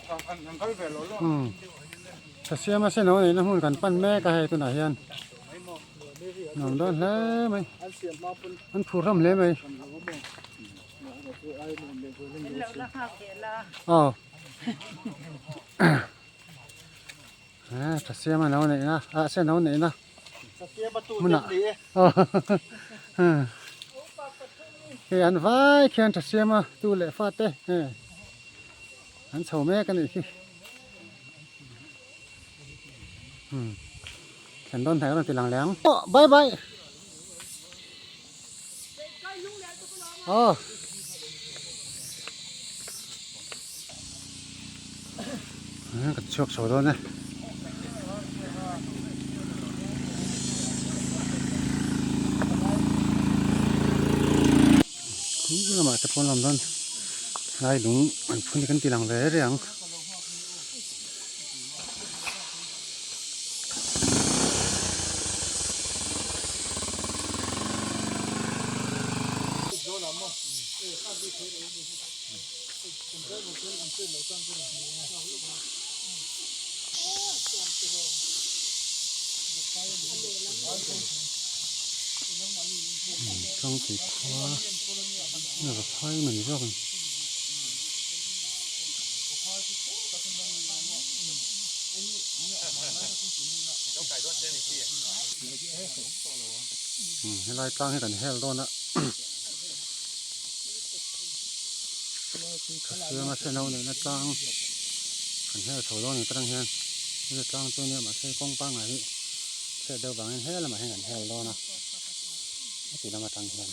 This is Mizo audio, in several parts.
Umm tha siama se no neihna hmun kan pan mek a hei tunah hian nuam dawn hle mai an phur hlawm hle mai aw tha siama no neihna ah se no neihna hmunah hei an vai khian tha siama tu leh fate hei. An chho mek a nih khi. Hmm. Thlen dawn hnai rawn ti lang leh ang. Oh, bye bye. Oh. Kan chhuak chho dawn e. Lamah te pawn lam dawn lai lung an phun hi kan ti lang ve reng ang. Tangtui khua a va phai mai zawk a ni. Helai tlang hi kan hel dawn a. Thasiama se no neihna tlang kan hel chho dawn ang atang hian hemi tlang chu nia mahse kawng pangngai hi chhiat deuh vangin he lamah hian kan hel dawn a heti lam atang hian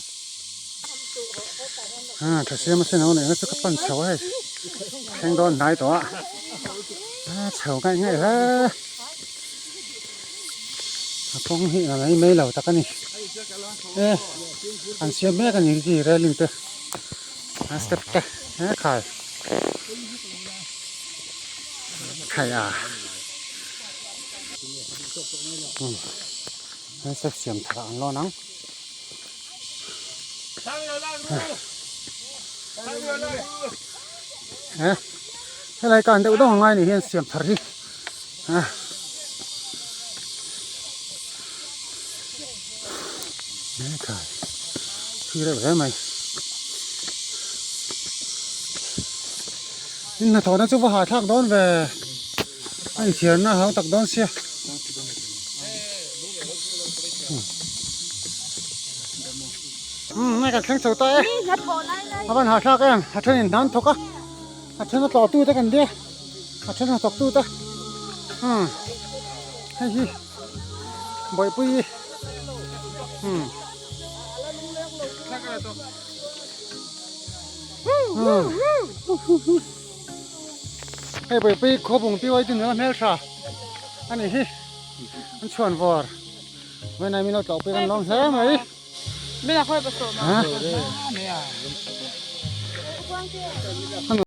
ha Thasiama se no neihna chu ka pan chho a hei thleng dawn hnai tawh a a chho ngaih ngaih hle a kawng hi a mai mai lo tak a ni e an siam mek a ni khi railing te a step te he khai khai a he step siam thar ang lawn ang. He helai kan deuh deuh angai ni hian siam thar hi a he thui reuh hle mai in hnathawhna chu va hahthlak dawn ve a inchhiarna a hau tak dawn sia. Umm hei kan thleng chho ta e a van hahthlak em a then in hnan thawk a a then a tlawh tu te kan nia a then a thawk tu te umm hei hi bawihpui hi umm hei bawihpui khawbung pi uai chu nula hmeltha a ni hi an chhuan vawr. Vawiinah min lo tlawhpui kan lawm hle mai.